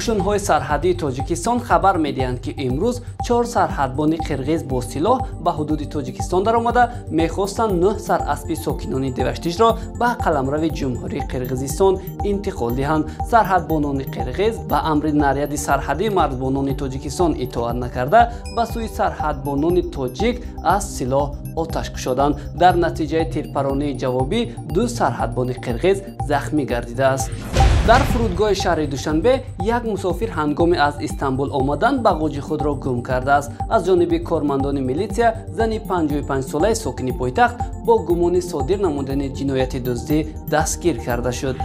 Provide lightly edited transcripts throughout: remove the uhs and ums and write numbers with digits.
Қушунҳои сарҳадии Тоҷикистон хабар медиҳанд, ки имрӯз 4 сарҳадбони қирғиз бо силоҳ ба ҳудуди Тоҷикистон даромада мехостанд 9 сар аспи сокинони Деваштичро ба қаламрави Ҷумҳурии Қирғизистон интиқол диҳанд. Сарҳадбонони қирғиз ба амри наряди сарҳадии марзбонони Тоҷикистон итоат накарда, ба сӯи сарҳадбонони тоҷик аз силоҳ оташ кушоданд. Дар натиҷаи тирпаронии ҷавобӣ 2 сарҳадбони қирғиз захмӣ гардидааст. Дар фурудгоҳи шаҳри Душанбе як мусофир ҳангоми аз Истанбул омадан бағоҷи худро гум кардааст. Аз ҷониби кормандони милитсия зани 55-солаи сокини пойтахт бо гумони содир намудани ҷинояти дуздӣ дастгир карда шуд.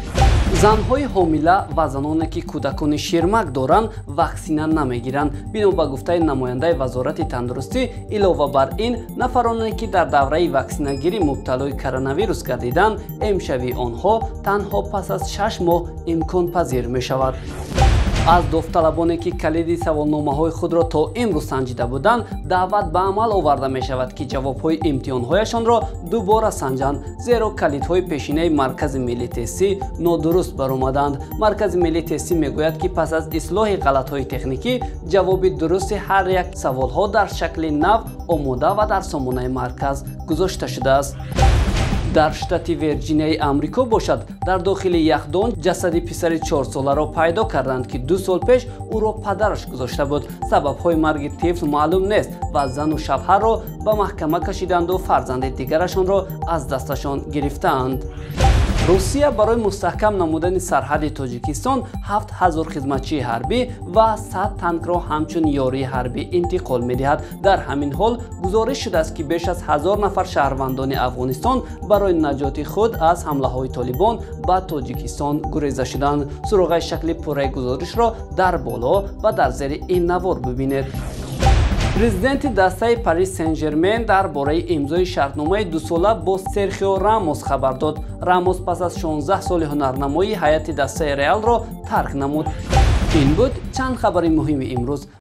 Занҳои ҳомила ва заноне, ки кӯдакони ширмак доранд, ваксина намегиранд. Бино ба гуфтаи намояндаи Вазорати тандурустӣ, илова бар ин, нафароне, ки дар давраи ваксинагирӣ мубталои коронавирус гардиданд, эмшавии онҳо танҳо пас аз 6 моҳ имконпазир мешавад. Аз довталабоне, ки калиди саволномаҳои худро то имрӯз санҷида буданд, даъват ба амал оварда мешавад, ки ҷавобҳои имтиҳонҳояшонро дубора санҷанд, зеро калидҳои пешинаи Маркази миллии тестӣ нодуруст баромаданд. Маркази миллии тестӣ мегӯяд, ки пас аз ислоҳи ғалатҳои техникӣ ҷавоби дурусти ҳар як саволҳо дар шакли нав омода ва дар сомонаи марказ гузошта шудааст. Дар штати Вирҷинияи Амрико бошад, дар дохили яхдон ҷасади писари 4-соларо пайдо карданд, ки 2 сол пеш ӯро падараш гузошта буд. Сабабҳои марги тифл маълум нест ва зану шавҳарро ба маҳкама кашиданду фарзанди дигарашонро аз дасташон гирифтаанд. Русия барои мустаҳкам намудани сарҳади Тоҷикистон 7000 хизматчии ҳарбӣ ва 100 танкро ҳамчун ёрии ҳарбӣ интиқол медиҳад. Дар ҳамин ҳол гузориш шудааст, ки беш аз 1000 нафар шаҳрвандони Афғонистон барои наҷоти худ аз ҳамлаҳои Толибон ба Тоҷикистон гуреза шуданд. Суроғаи шакли пурраи гузоришро дар боло ва дар зери ин навор бибинед. Президенти дастаи Париж Сен-Жермен дар бораи имзои шартномаи дусола бо Серхио Рамос хабар дод. Рамос пас аз 16 соли ҳунарнамоӣ ҳайати дастаи Реалро тарк намуд. Ин буд чанд хабари муҳими имрӯз.